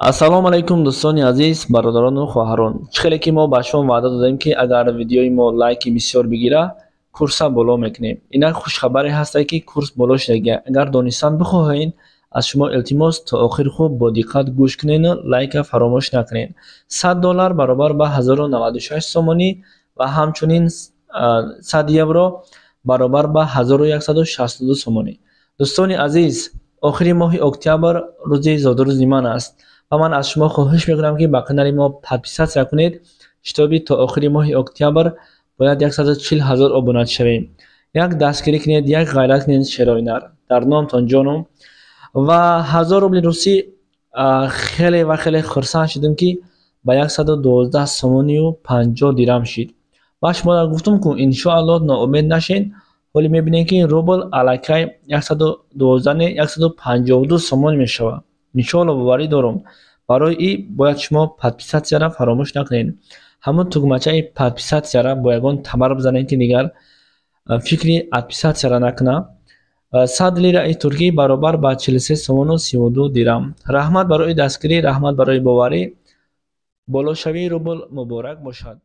Ассалому алайкум, дӯстони азиз, бародарону хоҳарон. Чӣ хеле ки мо ба шумо ваъда додем, ки агар видеои мо лайки бисёр бигира, курса боло мекунем. Инак хушхабаре ҳастае, ки курс боло шудагия. Агар донистан бихоҳед, аз шумо илтимос, то охир хуб бо диққат гӯш кунеду лайка фаромӯш накунед. 100 доллар баробар ба 1096 сомонӣ ва ҳамчунин 100 евро баробар ба 1162 сомонӣ. Дӯстони азиз, охири моҳи октябр рӯзи зодрӯзи ман аст ва ман аз шумо хоҳиш мекунам, ки ба канали мо подписаться кунед, чтобы то охири моҳи октябр бояд 140 ҳазор обуначи шавем. Як дастгирӣ кунед, як ғайрат кунед, шероинар дар номтон ҷонум. Ва 1000 рубли русӣ, хеле ва хеле хурсанд шудем, ки ба 112 сомонию 50 дирам шид. Ва шумо гуфтум, ку иншоаллоҳ ноумед нашед. Ҳоле мебинем, ки рубл аллакай 112 не, 152 сомон мешавад, иншоалло, боварӣ дорам. Барои и бояд шумо подписаться ра фаромӯш накунед, ҳамон тугмачаи подписаться ра бо ягон табар бизанед, ки дигар фикри отписаться ра накунад. 100 лираи туркӣ баробар ба 43 сомону 32 дирам. Раҳмат барои дастгирӣ, раҳмат барои боварӣ. Болошавии рубл муборак бошад.